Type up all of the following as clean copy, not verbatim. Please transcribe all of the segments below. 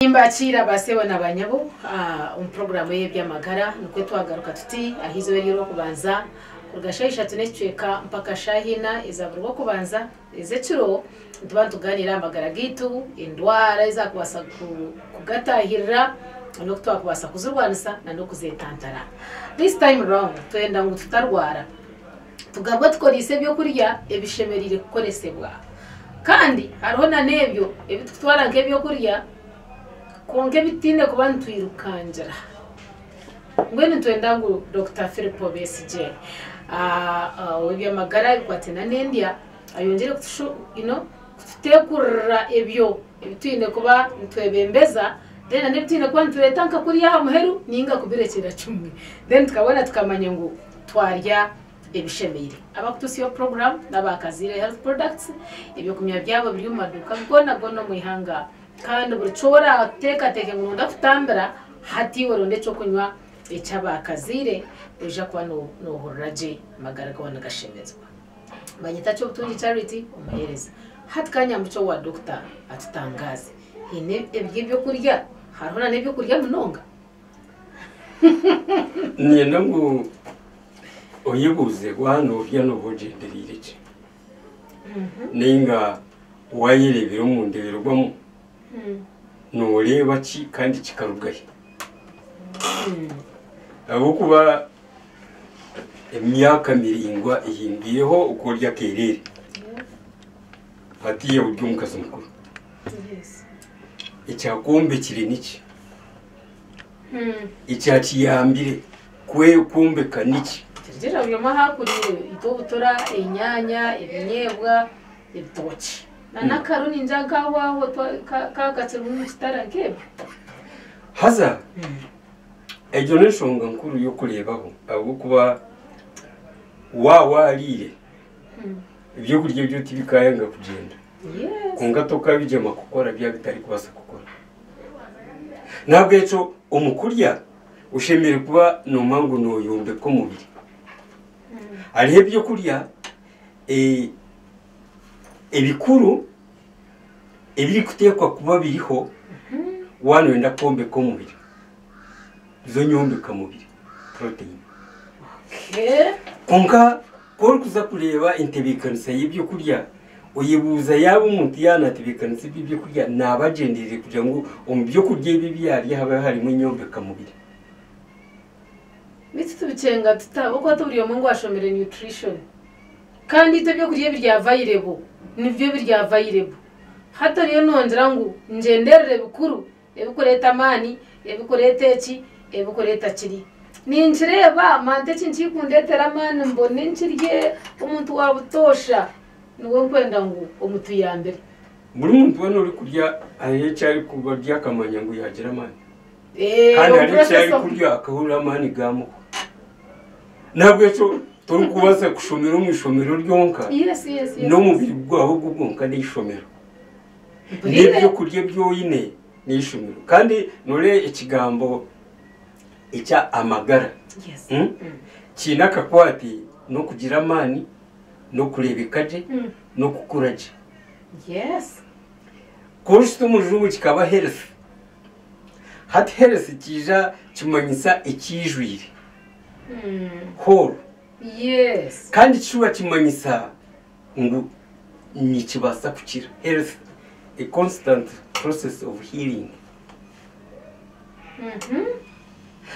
Nimbakiira ba sebo na ba nyabo omu puroguraamu ey'eby'amagara. Nikwo twagaruka tuti aha izooba ery'Orwokubanza kuruga shaaha ishatu n'ekicweka mpaka shaaha ina eza buri Rwokubanza ez'ekiro nituba nitugaaniira aha magara gaitu, endwara ezaakubaasa kugatahirira n'oku twakubaasa kuzirwanisa n'okuzeetantara. This time round twenda ngu tutarwara. Tugarwe tukoreise ebyokurya ebishemereire kukoresibwa. Kandi hariho na n'ebyo ebi turikutwara nk'ebyokurya kwonka ebi tutaine kuba nitwirukangira. Mbwenu nitwenda ngu Dokita Philip Obesigye ow'eby'amagara ebikwataine n'endya ayongyere kututeekurira ebyo ebi twine kuba nitwebembeza then na n'ebi twine kuba nitureeta nka kuriya aha muheru nainga kubirekyera kimwe. Then tukabona tukamanya ngu twarya ebishemeire. Abakututsya puroguraamu n'aba Kaziire Health Products, ebyokumya byabo biri omu maduuka goona goona omu ihanga kandi buri ki orateekateeke ngu nooyenda kutambira, hati iwe ronda eky'okunywa eky'aba Kaziire noija kuba noohurira gye amagara gaawe nigashemezibwa. Banyeta Kyobutungi Charity omuheereza. Hati ka nyambukye owa dokita atutangaaze. Haine ebiri ebyokurya hariho n'ebyokurya munonga? Niinyenda ngu oyebuuze waaba noorya nooba ogyendereire ki? Nainga waayereebera omu ndeeberwamu nooreeba ki kandi kikaruga hi? Ahabw'okuba emyaka miraingwa ehingwireho oku ori akeereere, hatiiya ori omukazi mukuru. Ekyakwombekire niki? Ekyakiyambire kwombeka niki? Nikirigiirira buri omwe ahu akuriire. Itwe obutura, enyaanya, ebinyeebwa, ebitookye n'akaro ningira nk'aho aho kaaba kakirimu omu kitara nk'ebyo. Haza egyo n'enshonga nkuru y'okureebaho ahabw'okuba waaba waariire, ebyokurya ebyo tibikaayanga kugyenda. Kwonka tokabigyema kukora byaba bitarikubaasa kukora. N'ahabw'ekyo omu kurya oshemereire kuba noomanya ngu nooyombeka omubiri. Hariho ebyokurya ebikuru ebirikuteekwa kuba biriho waaba nooyenda kwombeka omubiri, nizo nyombekamubiri, protein. Kwonka ku orikuza kureeba entebeekanisa y'ebyokurya, Oyebuuza yaaba omuntu yaaba naatebeekanisa ebi ebyokurya naaba agyendereire kugira ngu omu byokurya ebi ebi yaarya habe harimu enyombekamubiri. Beitu tubikyenga tuta ahabw'okuba ti buri omwe ngu ashomire nutrition. Kandi itwe ebyokurya ebiri available nibyo ebiri available. Hati oriyo nongira ngu ngyenderere bikuru Ebikureeta amaani, ebikureeta eki, ebikureeta kiri. Ninkireeba mante eki nikikundetera amaani mbone nkirye omuntu wa butoosha niwe nkwenda ngu omutuyambire. Buri muntu weena orikurya hariho eki arikuba arya akamanya ngu yaagira amaani. Kandi hariho eki arikurya akahurira amaani gaamuhwa. N'ahabw'ekyo torikubaasa kushomera omu ishomero ryonka, n'omubiri gwawe gwo gwonka n'eishomero. N'ebyokurya ebi oine n'eishomero. Kandi noreeba ekigambo ekya amagara kiine akakwate n'okugira amaani, n'okureebeka gye, n'okukura gye. Ku orikuta omu rujungu kikaba health. Hati health kiija kimanyisa ekiijwire, whole. Kandi kishuba kimanyisa ngu nikibaasa kukira, health, a constant process of healing.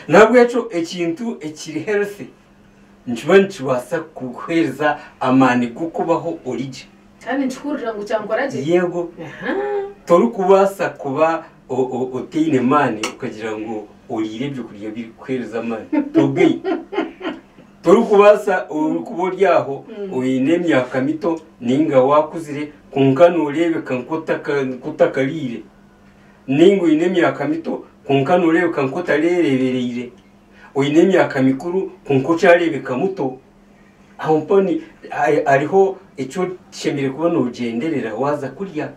N'ahabw'ekyo ekintu ekiri healthy nikiba nikibaasa kukuheereza amaani g'okubaho ori gye. Kandi nikihurira ngu kyankora gye. Yego. Torikubaasa kuba otaine maani okagira ngu oriire ebyokurya birikukuheereza amaani. Togaine. Torikubaasa orikuba ori aho oine emyaka mito nainga waakuzire kwonka nooreebeka nk'otakariire nainga oine emyaka mito kwonka nooreebeka nk'otareerebereire, oine emyaka mikuru kwonka okyareebeka muto, aho mpaho hariho eki oshemereire kuba noogyenderera waaza kurya.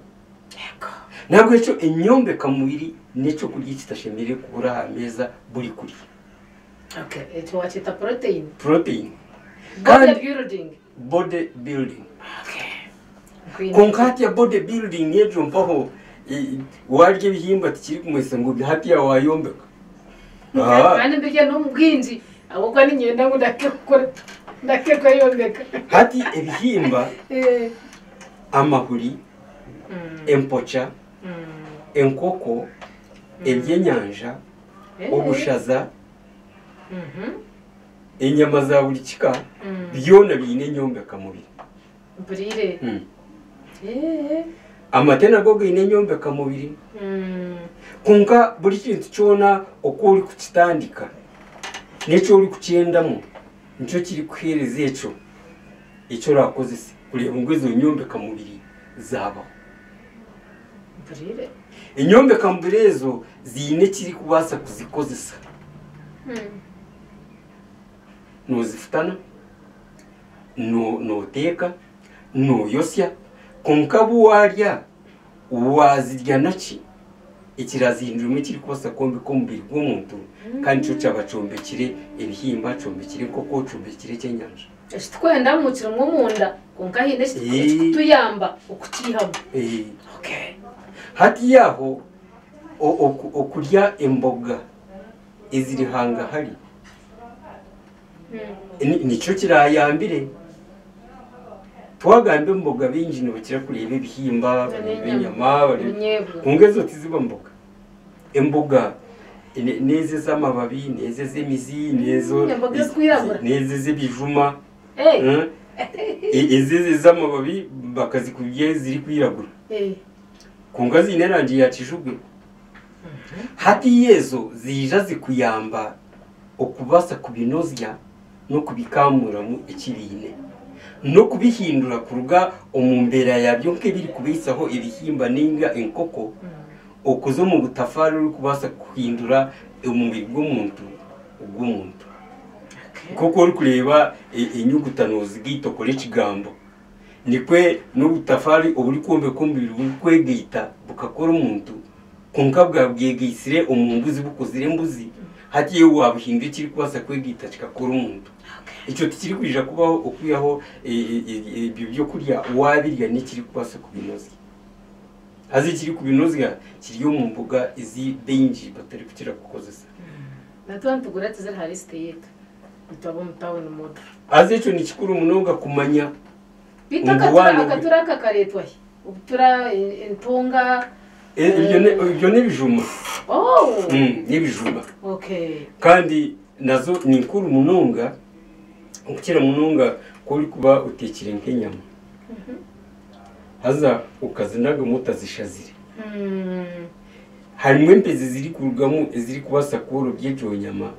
N'ahabw'ekyo enyombekamubiri n'eky'okurya ekitashemereire kubura aha meeza buri kurya. Okay, ekyo wakyeta protein. Protein. Body Kandi building. body building. Okay. Kwonka hatya body building egyo mpaho Waarya ebihimba tikirikumanyisa ngu hatiya waayombeka. Kandi mbirya n'omu bwingi ahabw'okuba niinyenda ngu ndeke kukura, ndeke kweyombeka. Hati ebihimba, amahuri, empoca, enkoko, ebyenyanja, obushaza, enyama za buri kika, byona biine enyombekamubiri. Mpuriire. Amate nago gaine enyombekamubiri. Kwonka buri kintu kyona oku orikukitandika n'eki orikukyendamu nikyo kirikuheereza ekyo eki orakozese kureeba ngu ezo nyombekamubiri zaabaho. Mpuriire. Enyombekamubiri ezo ziine ekirikubaasa kuzikozesa. Noozifutana, nooteeka, nooyotsya, kwonka bu waarya waazirya naki ekirazihinduremu ekirikubaasa kwombeka omubiri gw'omuntu kandi nikyo kyaba kyombekire ebihimba, kyombekire enkoko, kyombekire ekyenyanja. Eki turikwendamu kirimu omunda kwonka haine ekirikutuyamba okukiihamu. Hati aho okurya emboga eziri hangahari nikyo kirayambire. Twagamba emboga baingi nibakira kureeba ebihimba, bareeba enyama, kwonka ezo tiziba mboga. Emboga n'ezo ez'amababi, n'ezo ez'emizi, n'ezo ez'ebijuma. Ezo ez'amababi bakazikubya ezirikwiragura kwonka ziine erangi ya kijubwe. Hatiiya ezo ziija zikuyamba okubaasa kubinozya n'okubikamuramu eki biine, n'okubihindura kuruga omu mbeera yaabyo nk'ebirikubaisaho ebihimba nainga enkoko okuza omu butafaari orikubaasa kuhindura omubiri gw'omuntu ogw'omuntu. Nk'oku orikureeba enyuguta noozigaita okore ekigambo, nikwo n'obutafaari oburikwombeka omubiri burikwegaita bukakora omuntu kwonka bwaba bwegaitsire omu mbuzi bukozire embuzi, hati iwe waabuhindura ekirikubaasa kwegaita kikakora omuntu. Ekyo tikirikwija kubaho okwihaho ebyo byokurya waabirya n'ekirikubaasa kubinozya. Haza ekirikubinozya kiri omu mboga ezi baingi batarikukira kukozesa. Natwe nitugura tiziri ha lisiti yaitu itwe ab'omu tawuni modro. Haza ekyo ni kikuru munonga kumanya Beitu ngu akatura waaba akatura aka kareetwa hi? Obutura, entunga. Ebyo n'ebijuma. Oh! N'ebijuma. Okay. Kandi nazo ni nkuru munonga okukira munonga ku orikuba oteekire nk'enyama. Haza okazinagamu otazishazire. Harimu empezi zirikurugamu ezirikubaasa kworobya egyo nyama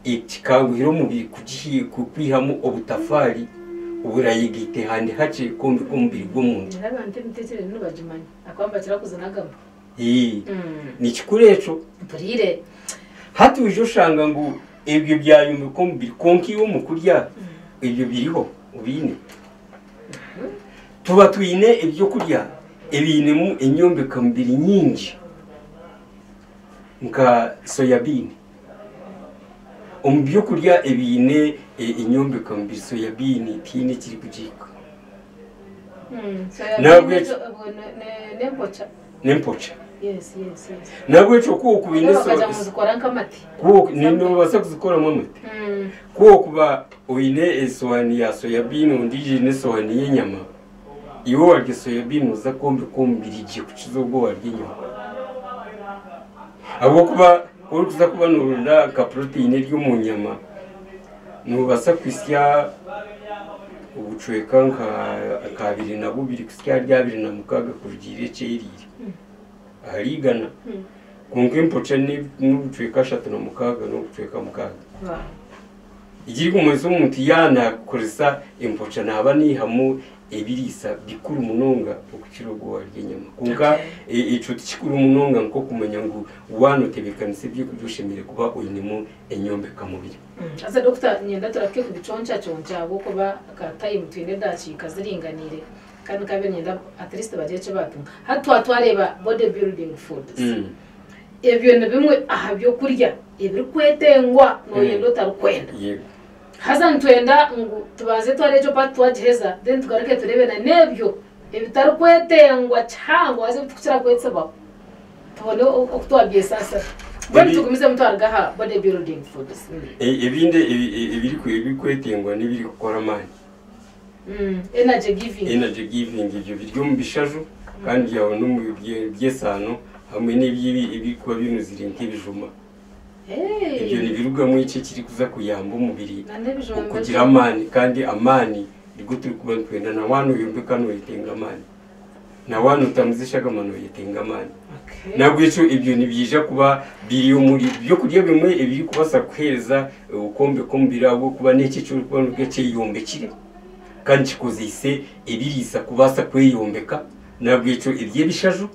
Kikanguhira omubiri kwihamu obutafaari oburayegaite handi hakye kwombeka omubiri gw'omuntu. Ni kikuru ekyo. Hati oija oshanga ngu ebyo byayombeka omubiri kwonka iwe omu kurya ebyo biriho obiine. Tuba twine ebyokurya ebiinemu enyombekamubiri nyingi nka soyabiini. Omu by'okurya ebiine enyombekamubiri soyabiini tihaine ekirikugiika. N'empoca. N'ahabw'ekyo ku orikuba oine noobaasa kuzikoramu amate. Ku orikuba oine esowaani ya soyabiini ondiijo eine esowaani y'enyama, iwe warya soyabiini nooza kwombeka omubiri gye kukiza ogu owarya enyama. Ahabw'okuba ku orikuza kuba nooronda nka puroteyini eri omu nyama, noobaasa kuhitsya obucweka nka 22 kuhitsya ahari 26 kurugiirira eki eriire ahari igana. Kwonka empoca n'obucweka 36 n'obucweka 6. Ekirikumanyisa omuntu yaaba naakoresa empoca naaba naihamu ebiriisa bikuru munonga okukira ogu owarya enyama. Kwonka ekyo tikikuru munonga nk'okumanya ngu waaba nootebeekanisa ebyokurya oshemereire kuba oinemu enyombekamubiri. Haza dokita niinyenda turahike kubiconcaconca ahabw'okuba ka time twine edakiika ziringaniire kandi nkabaire niinyenda at least bagire eki baatunga. Hati twaba twareeba body building foods, ebyo ni bimwe aha byokurya ebirikwetengwa nooyenda otarikwenda. Haza nitwenda ngu tubanze tware egyo part twagiheza then tugaruke tureebe na n'ebyo Ebitarikwetengwa kihango haza ebitukukira kwetsibaho. Tubone oku twabyesaasira. Mbwenu tugumizemu twaruga aha body building foods. Ebindi ebirikwetengwa n'ebirikukora amaani. Energy giving. Energy giving ebyo biri omu bishaju kandi byaba n'omu by'esaano hamwe n'ebirikuba binuzire nk'ebijuma. Ebyo nibirugamu ekyo ekirikuza kuyamba omubiri okugira amaani kandi amaani nigo turikuba nitwenda na waaba noyombeka noyetenga amaani na waaba notambuza eshagama noyetenga amaani. Nahabwekyo ebyo nibiija kuba biri omuri byokurya bimwe ebirikubaasa kuheereza okwombeka omubiri ahabw'okuba n'ekyo eki orikuba norya kyeyombekire kandi kikozeise ebiriisa kubaasa kweyombeka nahabwekyo eby'ebishaju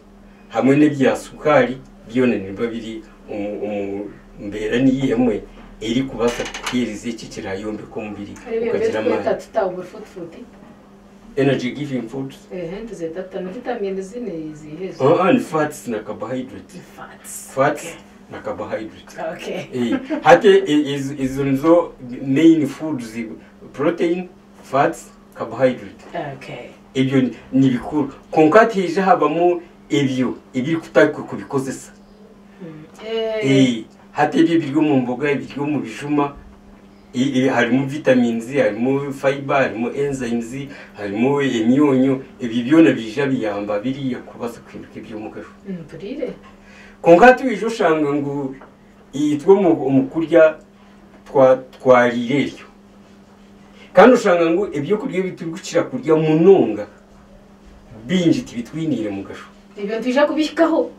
hamwe n'ebya sukaari byona nibiba biri omu mbeera niyo emwe erikubaasa kukuheereza ekyo ekirayombeka omubiri okagira amaani. Energy giving foods. Ni fats na carbohydrates. Fats na carbohydrates. Hati ezo nizo main foods, protein, fats, carbohydrate. Ebyo ni bikuru. Kwonka hati haija habamu ebyo ebirikutarikwe kubikozesa. Hati ebyo ebiri omu mboga, ebiri omu bijuma, harimu vitamins, harimu fibre, harimu enzymes, harimu emyonyo, ebyo byona biija biyamba biriya kubaasa kuhinduka eby'omugasho. Kwonka hati oija oshanga ngu itwe omu kurya twariire eryo. Kandi oshanga ngu ebyokurya ebi turikukira kurya munonga bingi tibitwiniire mugasho. Ebyo nitwija kubihikaho.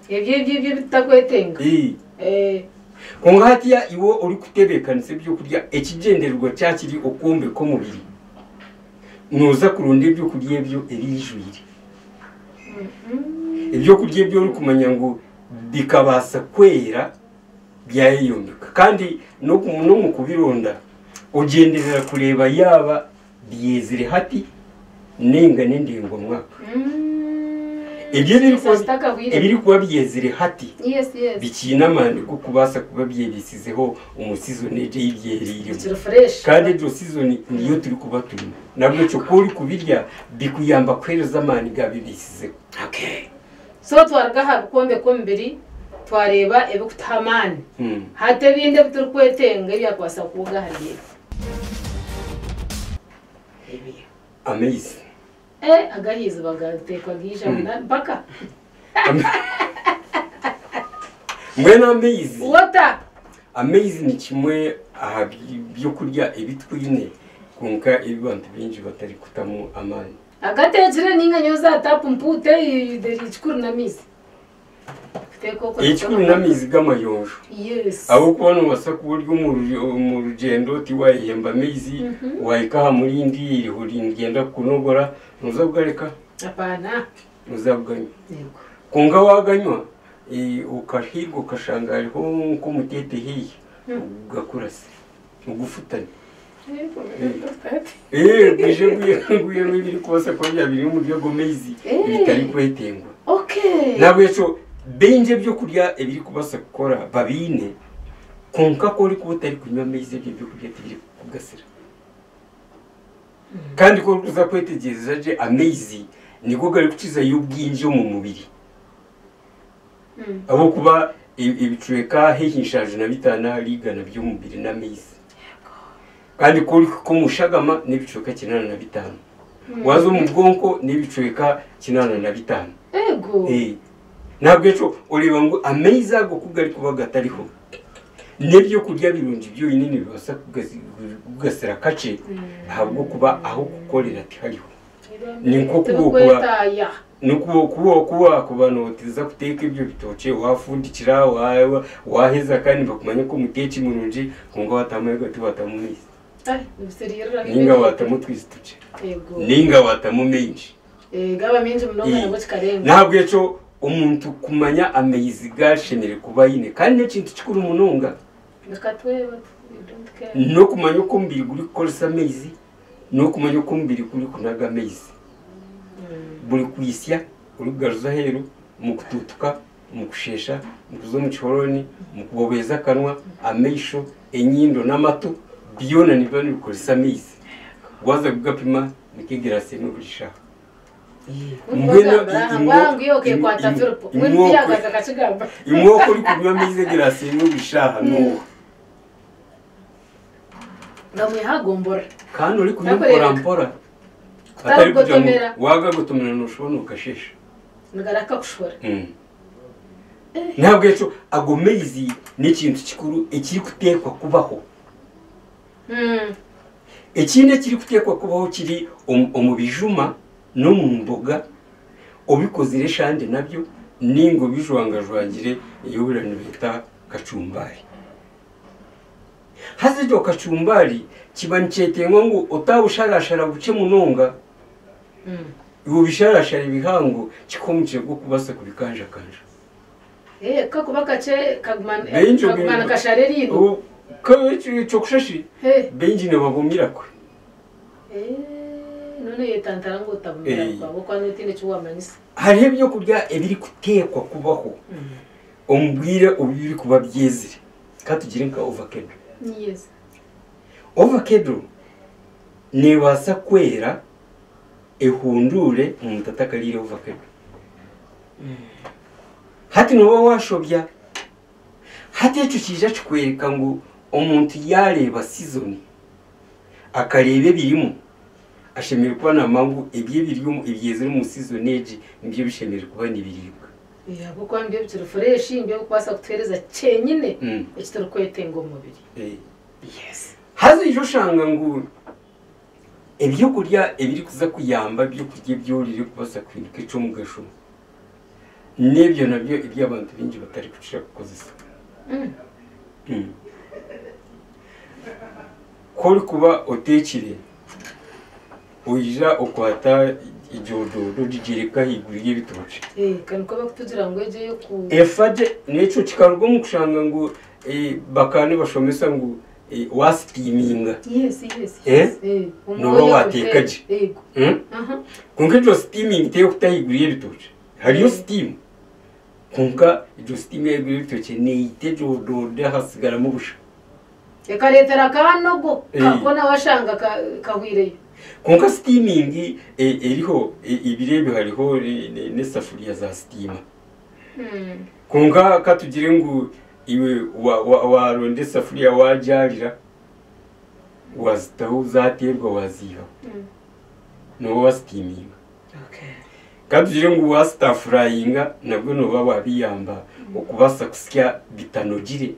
Ebyo ebyo ebyo ebitakwetenga. Kwonka hatiya iwe orikutebeekanisa ebyokurya ekigyendererwa kyakiri okwombeka omubiri, nooza kuronda ebyokurya ebyo ebiijwire. Ebyokurya ebi orikumanya ngu bikabaasa kwera byayeyombeka. Kandi n'omu kubironda ogyenderera kureeba yaaba byezire hati nainga n'endengo mwaka. Ebyo ebirikuba byezire hati bikiine amaani g'okubaasa kuba byebisizeho omu sizoni egyo ei byereiremu. Kandi egyo sizoni niyo turikuba turimu. Nahabwekyo ku orikubirya bikuyamba kuheereza amaani gabibisizeho. So twaruga aha bikwombeka omubiri twareeba ebikutuha amaani. Hati ebindi ebi turikwetenga ebyakubaasa kwoga ahari ebi. Amaizi. Ag'ahaiziba gateekwa gaija mpaka. Mbwenu amaizi. Water. Amaizi ni kimwe aha byokurya ebi twine kwonka ebi bantu baingi batarikutamu amaani. Agateekire ninga nyowe za tapu mpuute ekikuru n'amaizi. Ekikuru n'amaizi g'amayonjo. Ahabw'okuba noobaasa kuba ori omu rugyendo tiwaayehemba amaizi, waahika aha murindi eiriho niryenda kukunogora, nooza kugareka? Nooza kuganywa. Kwonka waaganywa okahiirwa okashanga hariho nk'omuteete haihi, ogugakurase, ogufutane. Gwije gwihemu ebirikubaasa kuba byaba biri omuri ago maizi ebitarikwetengwa. Nahabwekyo baingi ebyokurya ebirikubaasa kukora babiine kwonka ku orikuba otarikunywa amaizi ebyo ebyokurya tibirikukugasira. Kandi ku orikuza kwetegyereza gye amaizi nigo garikukizayo obwingi omu mubiri. Ahabw'okuba ebicweka haihi 75 ahari igana by'omubiri n'amaizi. Kandi ku orikuhika omu shagama n'ebicweka 85. Waaza omu bwonko n'ebicweka 85. Nahabwekyo oreeba ngu amaizi ago ku garikuba gatariho, n'ebyokurya birungi byonyine nibibaasa kugasira kakye ahabw'okuba ah'okukorera tihariho. Ni nk'oku wakuba nootiza kuteeka ebyo bitookye waafundikira waaheza kandi nibakumanya nk'omuteeki murungi kwonka waatamu yoghurt waatamu maizi. Nainga waatamu otwizi tukye. Nainga waatamu maingi. Nahabwekyo omuntu kumanya amaizi gashemereire kuba aine kandi n'ekintu kikuru munonga. N'okumanya oku omubiri gurikukoresa amaizi, n'okumanya oku omubiri gurikunaga amaizi. Buri kwitsya orikugaruza aheeru, omu kutuutuka, omu kusheesha, omu kuza omu kihorooni, omu kubobeeza akanwa, amaisho, enyindo n'amatu byona nibiba nibikoresa amaizi. Waaza kugapima Nk'egiraasi emwe buri shaaha. Mbwenu imwe oku orikunywa amaizi egiraasi emwe buri shaaha n'oha? Kandi orikunywa mpora mpora atari kugira ngu waagagotomera nooshuba nookasheesha. N'ahabw'ekyo ago maizi n'ekintu kikuru ekirikuteekwa kubaho. Ekindi ekirikuteekwa kubaho kiri omu bijuma n'omu mboga obikozire eshande nabyo ninga obijwangajwangire ei ohurira nibeeta kacumbari. Haza egyo kacumbari kiba nikyetengwa ngu otabusharashara bukye munonga, iwe obisharashare bihango kikuhe omugisha gw'okubaasa kubikanjakanja. Kakuba kakye kaguma nikashara eriino. Ekyokusha shi baingi nibabumira kwe. None oyetantara ngu otabumira kwe ahabw'okuba notiina eki wamanyisa. Hariho ebyokurya ebirikuteekwa kubaho omu bwire obu birikuba byezire. Ka tugire nka ovakedo. Ovakedo neebaasa kwera ehunduure omuntu atakariire ovakedo. Hati nooba waashobya. Hati ekyo kiija kikworeka ngu omuntu yaareeba sizoni akareeba ebirimu, ashemereire kuba naamanya ngu ebi ebiri ebyezire omu sizoni egi nibyo bishemereire kuba nibiriibwa. Ahabw'okuba nibyo bikiri fureshi, nibyo birikubaasa kutuheereza kyenyine eki turikwetenga omu mubiri. Haza oija oshanga ngu ebyokurya ebirikuza kuyamba ebyokurya ebi oriire kubaasa kuhinduka eky'omugasho n'ebyo nabyo ebi abantu baingi batarikukira kukozesa. Ku orikuba oteekire oija okwata ejododo ogigyereka ahaiguru y'ebitookye. Nikwo barikutugira ngu egyo ey'oku. Efa gye n'ekyo kikaruga omu kushanga ngu bakaba nibashomesa ngu wasitiiminga nooba waateeka gye. Kwonka egyo sitiimingi tey'okuta ahaiguru y'ebitookye. Hariyo sitiimu kwonka egyo sitiimu ey'ahaiguru y'ebitookye neita ejododo hasigaramu busha. Ekareetera akanogo koona washanga kahwireyo. Kwonka sitiimingi eriho ebiro ebi hariho n'esafuriya za sitiima. Kwonka katugire ngu iwe waronda esafuriya wagyarira wazitaho zateerwa waziihaho nooba wasitiiminga. Katugire ngu wasitafurayinga nabwo nooba wabiyamba okubaasa kusya bitanogire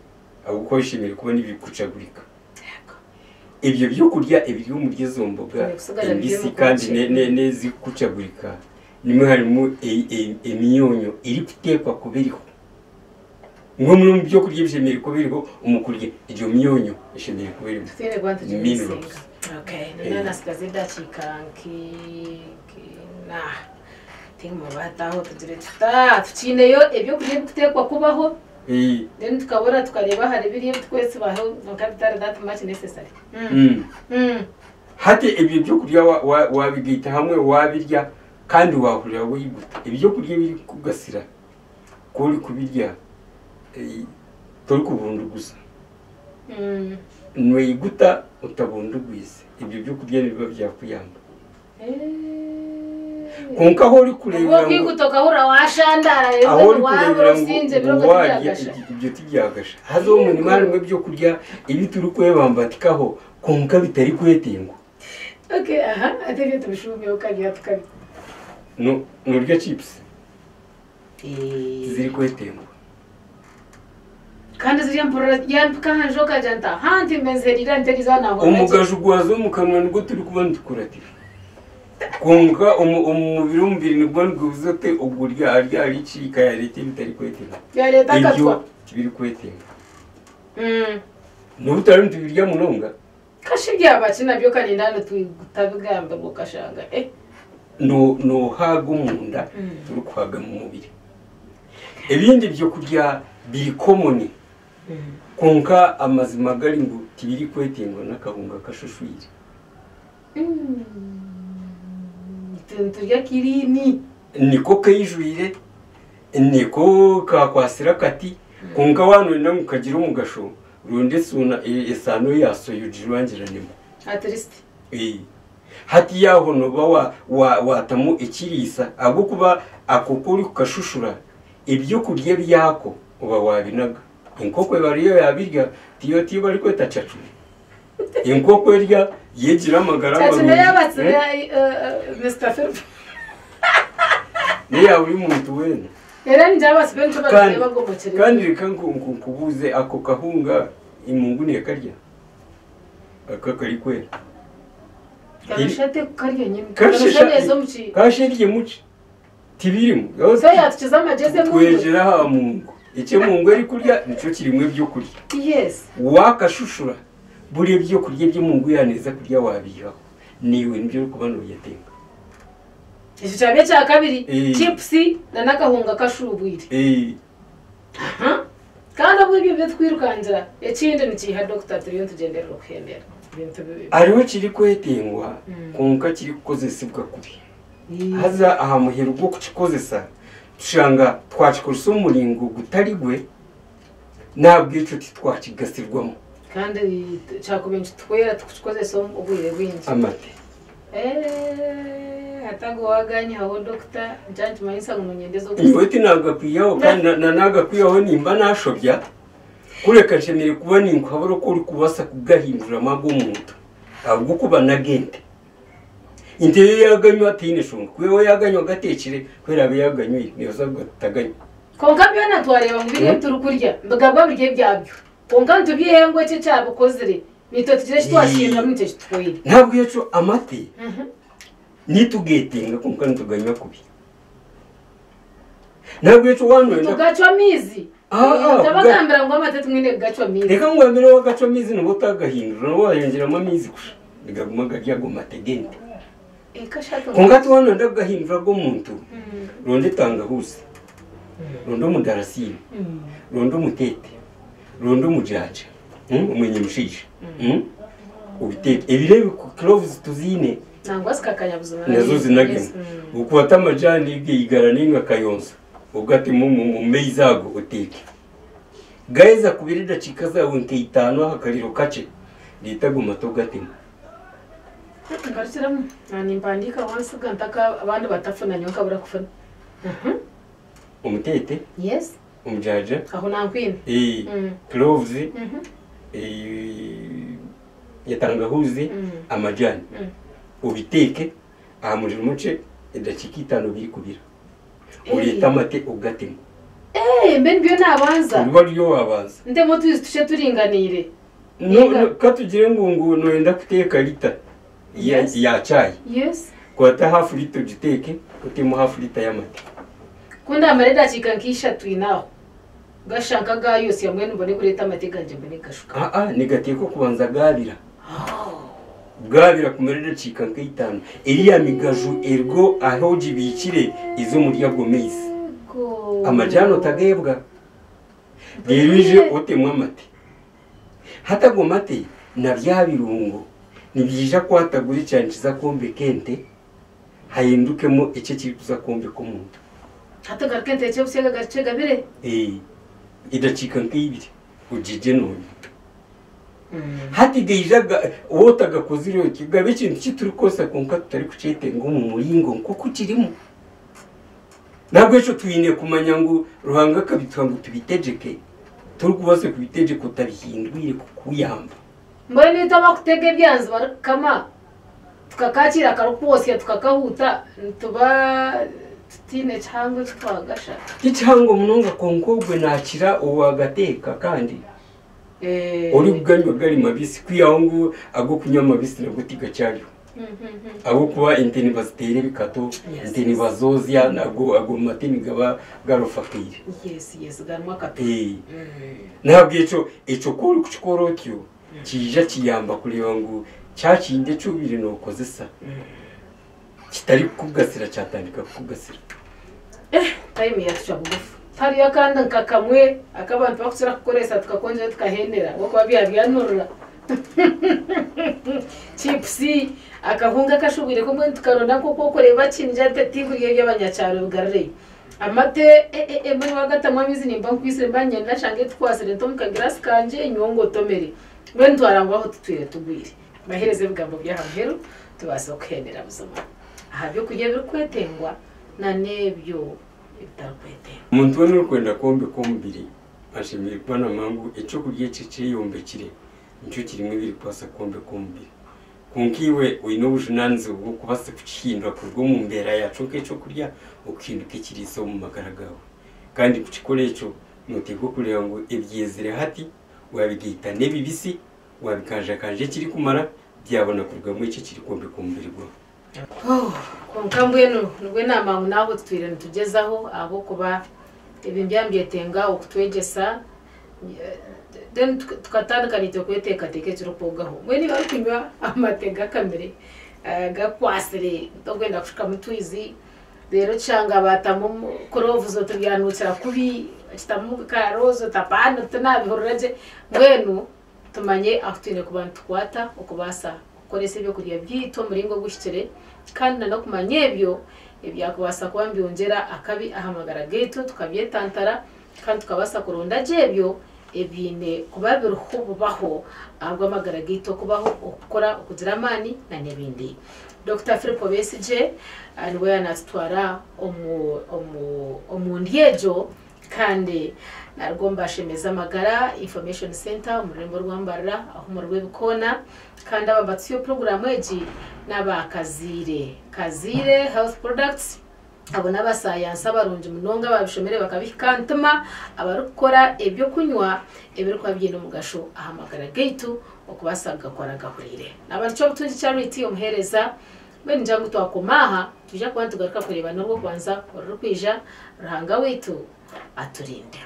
ahabw'okuba bishemereire kuba nibikucagurika. Ebyo byokurya ebiri omuri ezo mboga embisi kandi n'ezirikucagurika nimwo harimu emyonyo erikuteekwa kuba eriho. Mbwenu omu byokurya ebishemereire kuba biriho omu kurya egyo myonyo eshemereire kuba erimu. Tutaine kuba Minerals. Nyowe nasigaza edakiika nk'ina timubaataho tugire tuta tukiineyo ebyokurya ebirikuteekwa kubaho then tukabona tukareeba ahari biriya ebitukwesibaho kwonka bitari that much necessary. Hati ebyo byokurya wabigaita hamwe wabirya kandi wahurira waiguta. Ebyokurya ebirikukugasira ku orikubirya torikubunduguza. Noiguta otabundugwize. Ebyo byokurya nibiba byakuyamba. Kwonka ahu orikureebera ngu Obwo okahurira washandara ahu rero orikureebera wabura ngu obusingye ebiro ngu warya tibyagasha. Ibyo tibyagasha. Haza omwe nimwo harimu ebyokurya ebi turikwebambatikaho kwonka bitarikwetengwa. Okay, aha, ate ebyo tubishuumeho kabya tukabi. No norya chips tizirikwetengwa. Kandi ziriya mpurira yampika aha nju okagira nti aha nti mbe nzerire nteriza nahurira gye. Omugaju gwaza omu kanwa nigwo turikuba nitukuratira. Kwonka omu mubiri omubiri niguba nigubuza oti ogu ari ahari ki ka yareeta ebitarikwetengwa. Yareeta Ebyo akatwa. tibirikwetengwa. N'obu turaabe nitubirya munonga. Kashi byaba ki nabyo karinda nitutabigambirwa okashanga eh. Noohaaga omunda torikuhaaga mu mubiri. Ebindi byokurya biri common kwonka amazima gari ngu tibirikwetengwa n'akahunga kashushwire. Niturya kiriini. Niko kaijwire, niko kakwatsire akati kwonka waaba nooyenda ngu kagire omugasho ronda esaano ya soya ogijwangiranemu. At least. Hati aho nooba waatamu ekiriisa ahabw'okuba ako ku orikukashushura ebyokurya byako oba waabinaga. Enkoko eba ariyo yaabirya tiyo tiyo barikweta cacu? Enkoko erya yegira amagara Cacu marungi. n'eyabatsire Mister Philip. N'eya buri muntu weena. Era ningira abatsibe nikyo Kandi barikureeba gomokire. kandi reka nkubuuze ako kahunga emungu neekarya? Aka akarikwera. Kashusha kukarya nyine. Kashusha neza omu ki. Kasha muki? Tibirimu. So yatukiza amagyezi emungu. Twegyera aha mungu. Eki emungu erikurya nikyo kirimu ebyokurya. Wakashushura buri ebyokurya ebi emungu yaneeza kurya wabiihaho. Naiwe nibyo orikuba noyetenga. Ekyo kyaba ekya kabiri. Chips na n'akahunga kashubwire. Kandi obwo ebyo byetwirukangira ekindi nikiiha dokita turiyo nitugyenderera okuhendera. Ebintu Hariho ekirikwetengwa kwonka kirikukozesibwa kubi. Haza aha muheru gw'okukikozesa tushanga twakikozesa omu muringo gutari gwe n'ahabw'ekyo titwakigasirwamu. Kandi kyakubaire nikituhwera tukukikozesa obwire bwingi. Amate. Hati ago waaganyihaho dokita nikyo nikimanyisa ngu nonyendeza Nyowe tinagakwihaho kandi na nagakwihaho nimba nashobya kureka nshemereire kuba ninkuhabura oku orikubaasa kugahinduramu ag'omuntu ahabw'okuba n'ag'ente. Ente yo yaaganywa teine nshonga kwihaho yaaganywa gateekire ku eraabe yaaganywire neebaasa kutaganywa. Kwonka byona twareeba ngu biri ebi turikurya nibigabwa biri ebyabyo. Kwonka nitubyihaho ngu eki ekyabikozire naitwe tugire eki twakihinduramu nikyo kituhweire. N'ahabw'ekyo amate nitugeetenga kwonka nituganywa kubi. N'ahabw'ekyo waaba nooyenda. Nitugacwa amaizi. Ntabagambira ngu amate timwine kugacwa amaizi. Reka nkugambire waagacwa amaizi nooba otagahindura nooba waayongyeramu amaizi kusha nigaguma gari ago mate g'ente. Kwonka hati waaba nooyenda kugahindura ag'omuntu, ronda etangahuuzi, ronda omudarasiini, ronda omuteete, ronda omujaaja, omwenya mushaija, obiteeke. Ebiro ebi cloves tuziine. Nangwa zikakanya buzima. Nazo zinagemu. Okwate amajani geigara ninga kayonza ogatemu omu maizi ago oteeke. Gaheza kubira edakiika zaawe nka itaano aha kariro kakye, reeta ago mate ogatemu. Ngarukiremu na nimpandiika wansiga ntaka abandi batafuna nyowe nkabura kufuna. Omuteete. Yes. Omujaaja. Aho nankwine. Cloves. Etangahuuzi, amajani. Obiteeke aha muriro mukye edakiika itaano birikubira. Oreete amate ogatemu. Mbwenu nibyo naabanza? Oriba ryo waabanza. Ntemu otwizi tukye turinganiire. Ka tugire ngu nooyenda kuteeka lita ya chai. Kwata hafu lita ogiteeke otemu hafu lita y'amate. Ku ndamara edakiika nk'ishatu inaho gashusha nk'agayosya mbwenu mbone kureeta amate gangye mbone kugashuka. Aa nigateekwa kubanza gaabira. Gaabira kumara edakiika nk'eitaano. Eriya migaju erigo ahu ogibiikire eze omuri ago maizi. Amajani otageebwa. Reero oije otemu amate. Hati ago mate na bya birungo nibiija kwatagura ekyanga nikiza kwombeka ente hahindukemu eki ekirikuza kwombeka omuntu. Hati ngaruke nteekye obusya gagarukye gabire? Edakiika nk'eibiri ogigye noonywa. Hati gaija waaba otagakozire otyo gaba ekintu eki turikukozesa kwonka tutarikukyetenga omu muringo nk'oku kirimu. N'ahabw'ekyo twine kumanya ngu Ruhanga akabituha ngu tubitegyeke, torikubaasa kubitegyeka otabihindwire kukuyamba. Mbwenu itwe abakutega ebyanzi barikukama tukakakiira akarikwosya tukakahuuta nituba tutaine kihango eki twagasha? Ti kihango munonga kwonka ogwe naakira owaagateeka kandi orikuganywa gari mabisi kwihaho ngu ag'okunywa amabisi nago tigakyariho. Ahabw'okuba ente nibaziteera ebikato, ente nibazoozya ago ago mate nigaba garofakaire. Yes, garimu akato. N'ahabw'ekyo ekyo ku orikukikora otyo kiija kiyamba kureeba ngu kyakindi eki obaire nookozesa kitarikukugasira kyatandika kukugasira. Time yatucwa bugufu. Hariyo akandi nka kamwe aku abantu barikukira kukoresa tukakongyera tukahendera ahabw'okuba byabyanurira. Chips, akahunga akashubwire ko mbwenu tukaronda nk'oku orikureeba kingira nti tinkurya eby'abanyakyaro bigarureyo. Amate mbwenu waagatamu amaizi nimba nkwitsire mba niinyenda nshange tukwatsire nte omu kagiraasi kangye nyowe ngotomere. Mbwenu twarangwa aho tutwire tugwire. Baheereze ebigambo by'aha muheru Tubaase kuhendera buzima aha byokurya ebirikwetengwa na n'ebyo ebitarikwetengwa. Omuntu weena orikwenda kwombeka omubiri ashemereire kuba naamanya ngu ekyokurya eki ekyeyombekire nikyo kirimu ebirikubaasa kwombeka omubiri. Kwonka iwe oine obujunaanizibwa bw'okubaasa kukihindura kuruga omu mbeera yaakyo nk'ekyokurya okuhinduka ekiriisa omu magara gaawe. Kandi kukikora ekyo nooteekwa kureeba ngu ebyezire hati waabigaita n'ebibisi, waabikanjakanja ekirikumara byabona kurugamu ekyo ekirikwombeka omubiri gwawe. Kwonka mbwenu nibwo enaama ngu naawe tutwire nitugyezaho ahabw'okuba ebi nibyetenga okutwegyesa then tukatandika naitwe kweteekateeka ekirikwogaho. Mbwenu iwe orikunywa amate gakamire gakwasire orikwenda kushukamu otwizi reero okishanga baatamu cloves oti byanuukira kubi, bakitamu karozi oti apaana tinabihurira gye. Mbwenu tumanye ahu twine kuba nitukwata okubaasa kukoresa ebyokurya byaitu omu muringo oguhikire kandi n'okumanya ebyo ebyakubaasa kuba nibyongyera akabi aha magara gaitu tukabyetantara kandi tukabaasa kuronda gye ebyo ebiine kuba biriho bubaho ahabw'amagara gaitu okubaho, okukura, okugira amaani n'ebindi. Dokita Philip Besigye niwe yaanatutwara omu omu omu ndyo egyo kandi naruga omu Bashemeza Amagara Information Centre omu rurembo rwa Mbarara ahu omuri Rwebikoona kandi aba nibatutsya puroguraamu egi n'aba Kazaire, Kazaire Health Products. Abo n'abasayansi abarungi munonga ababishomire bakabihika aha ntima, abarikukora ebyokunywa ebirikuba biine omugasho aha magara gaitu okubaasa kugakora gahuriire. Naaba nikyo Obutungi Charity omuheereza, mbwenu ningira ngu twakoma aha, nitwija kuba nitugaruka kureebana orw'okubanza orurikwija, Ruhanga waitu aturinde.